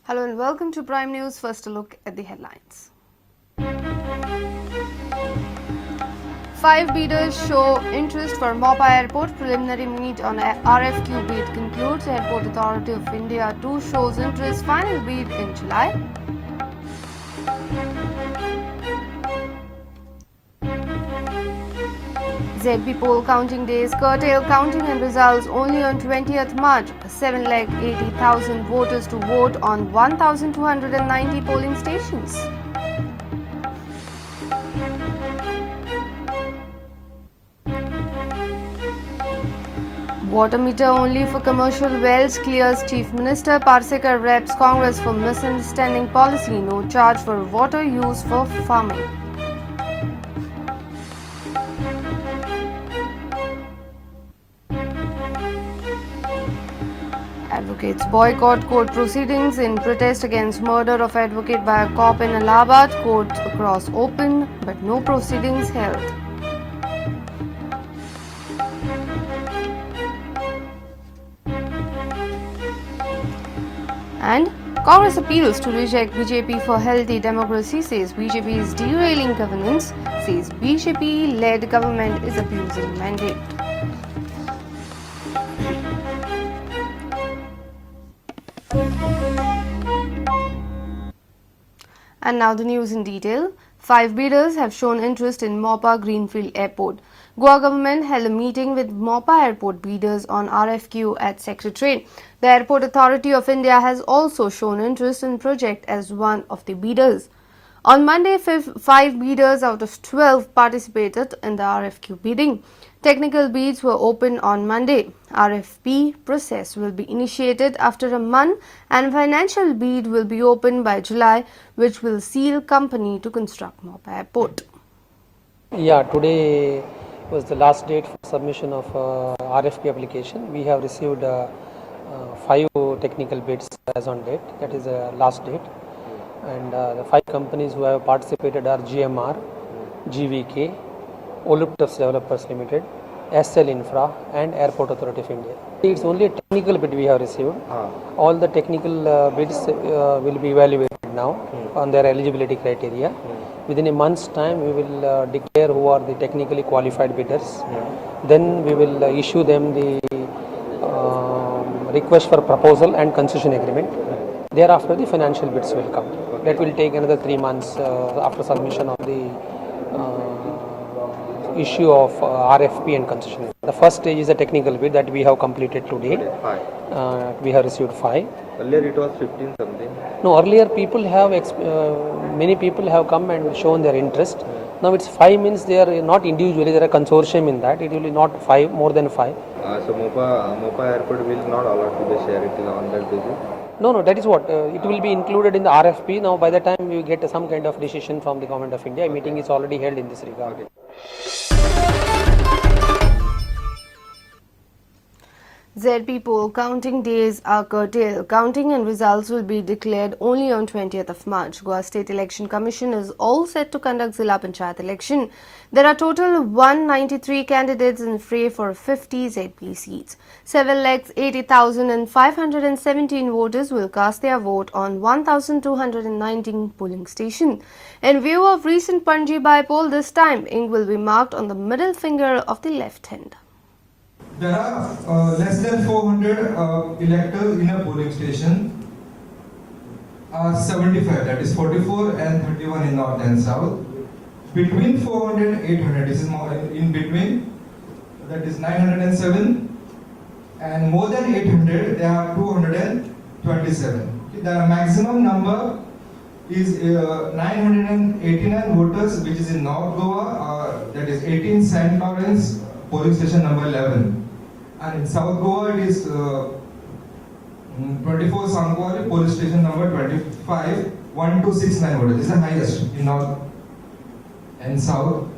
Hello and welcome to Prime News. First, a look at the headlines. 5 bidders show interest for Mopa Airport. Preliminary meet on RFQ bid concludes. Airport Authority of India too shows interest. Final bid in July. ZP poll counting days curtail counting and results only on 20th March. 7,80,000 voters to vote on 1,290 polling stations. Water meter only for commercial wells clears Chief Minister. Parsekar reps Congress for misunderstanding policy. No charge for water use for farming. Advocates boycott court proceedings in protest against murder of advocate by a cop in Allahabad. Courts across open, but no proceedings held. And Congress appeals to reject BJP for healthy democracy, says BJP is derailing governance, says BJP-led government is abusing mandate. And now the news in detail. 5 bidders have shown interest in Mopa Greenfield Airport. Goa government held a meeting with Mopa Airport bidders on RFQ at Secretariat. The Airport Authority of India has also shown interest in project as one of the bidders. On Monday, 5 bidders out of 12 participated in the RFQ bidding. Technical bids were opened on Monday. RFP process will be initiated after a month and financial bid will be opened by July, which will seal company to construct Mopa Airport. Yeah, today was the last date for submission of RFP application. We have received 5 technical bids as on date. That is the last date. And the 5 companies who have participated are GMR, GVK, Olympus Developers Limited, SL Infra and Airport Authority of India. It's only a technical bid we have received. All the technical bids will be evaluated now on their eligibility criteria. Within a month's time, we will declare who are the technically qualified bidders. Then we will issue them the request for proposal and concession agreement. Thereafter, the financial bids will come. That will take another 3 months after submission of the issue of RFP and concession. The first stage is a technical bid that we have completed today. We have received 5. Earlier it was 15 something. No, earlier people have many people have come and shown their interest. Now it's 5 means they are not individually, there are consortium in that. It will be not 5, more than 5. So Mopa Airport will not allow to the share, it is on that basis? No, that is what, it will be included in the RFP. Now by the time we get some kind of decision from the Government of India, a meeting is already held in this regard. Okay. ZP poll counting days are curtailed. Counting and results will be declared only on 20th of March. Goa State Election Commission is all set to conduct Zilla Panchayat election. There are total 193 candidates in fray for 50 ZP seats. 7,80,517 voters will cast their vote on 1,219 polling stations. In view of recent Panji by-poll, this time ink will be marked on the middle finger of the left hand. There are less than 400 electors in a polling station. 75, that is 44 and 31 in north and south. Between 400 and 800, this is more in between, that is 907, and more than 800, there are 227. Okay, the maximum number is 989 voters, which is in North Goa, that is 18 St. Lawrence, polling station number 11. And in South Goa, it is 24 Sankwari, police station number 25, 1269 voters. This is the highest in North and South.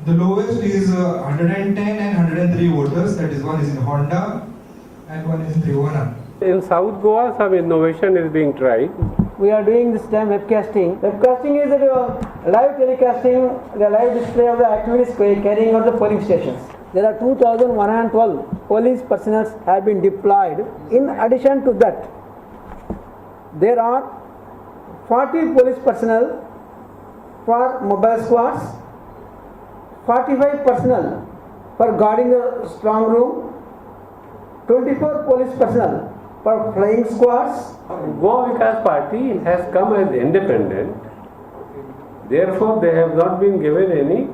The lowest is 110 and 103 voters. That is, one is in Honda and one is in Trivana. In South Goa, some innovation is being tried. We are doing this time webcasting. Webcasting is a live telecasting, the live display of the activities carrying out the polling stations. There are 2,112 police personnel have been deployed. In addition to that, there are 40 police personnel for mobile squads, 45 personnel for guarding the strong room, 24 police personnel for flying squads. Goa Vikas Party has come as independent, therefore they have not been given any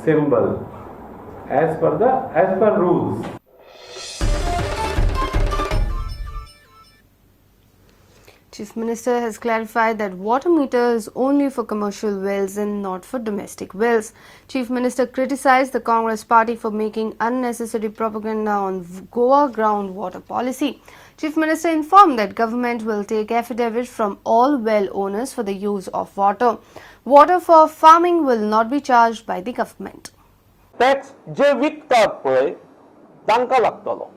symbol as per rules. Chief Minister has clarified that water meter is only for commercial wells and not for domestic wells. Chief Minister criticized the Congress party for making unnecessary propaganda on Goa groundwater policy. Chief Minister informed that government will take affidavit from all well owners for the use of water. Water for farming will not be charged by the government. Tax जे विकतात पळय तांकां लागतलो.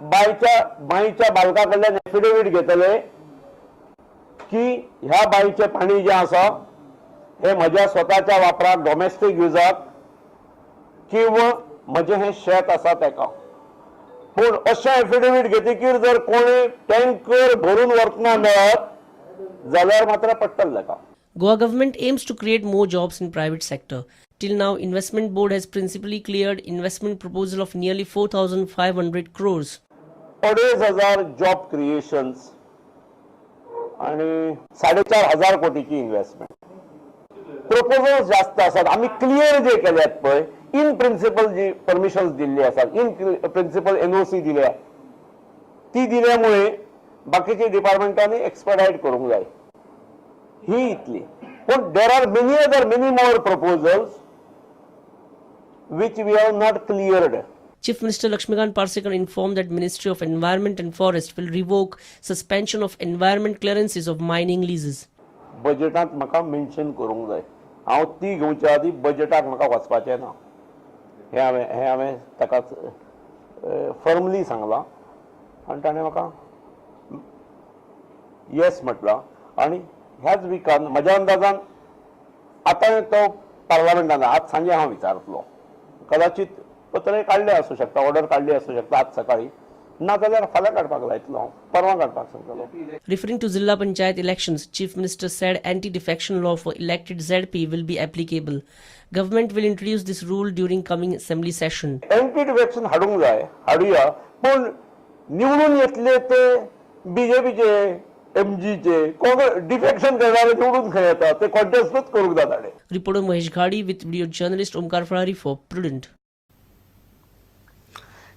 बांयच्या बांयच्या बालका कडल्यान affidavit घेतले की ह्या बांयचें पाणी जें आसा हें म्हज्या स्वताच्या वापराक, डॉमेस्टीक युजाक किंवा म्हजें हें शेत आसा तेका. पूण अशें एफिडेवीट घेतकीर जर कोणी टँकर भरून व्हरतना मेळत जाल्यार मात्र पडटलें तेका. Goa government aims to create more jobs in private sector. Till now, Investment Board has principally cleared investment proposal of nearly 4,500 crores. 2500 job creations आणि 4500 कोटीची इन्व्हेस्टमेंट. प्रपोजल्स जास्त आसात. आमी क्लियर जे केल्यात पळय, इन प्रिन्सिपल जी परमिशन्स दिल्ली आसात, इन प्रिन्सिपल एनओसी दिल्या, ती दिल्यामुळे बाकीच्या डिपार्टमेंटांनी एक्सपेडायट करूंक जाय ही इतली. पूण there are many other, many more proposals which we have not cleared. Chief Minister Lakshmikant Parsekar informed that Ministry of Environment and Forest will revoke suspension of environment clearances of mining leases. बजेटांत म्हाका mention करूंक जाय. हांव ती घेवच्या आदी बजेटाक म्हाका वचपाचें ना, हें हांवें ताका फर्मली सांगलां आनी ताणें म्हाका येस म्हटलां. आनी ह्याच विकान म्हज्या अंदाजान आतां तो पार्लमेंटान आज सांजे हांव विचारतलो. कदाचित पत्रय काडलें आसूं शकता, ऑर्डर काडली आसूं शकता आज सकाळी, ना जाल्यार फाल्यां काडपाक लायतलो हांव, परवां काडपाक सांगतलो. Referring to Zilla Panchayat elections, Chief Minister said anti-defection law for elected ZP will be applicable. Government will introduce this rule during coming assembly session. Anti defection हाडूंक जाय, हाडुया. पूण निवडून येतले ते बीजेपीचे, एमजीचे. काँग्रेस डिफेक्शन करणारे निवडून खंय येता? ते कॉन्टेस्टूच करूंक जाता ताणें. Reporter Mahesh Ghadi with video journalist Omkar Falari for Prudent.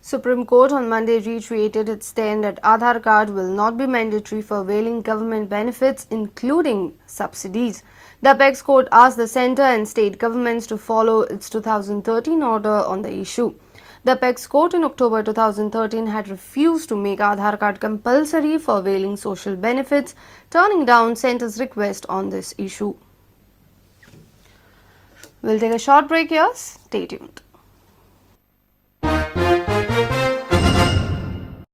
Supreme Court on Monday reiterated its stand that Aadhaar card will not be mandatory for availing government benefits, including subsidies. The Apex Court asked the centre and state governments to follow its 2013 order on the issue. The Apex Court in October 2013 had refused to make Aadhaar card compulsory for availing social benefits, turning down centre's request on this issue. We'll take a short break here. Stay tuned.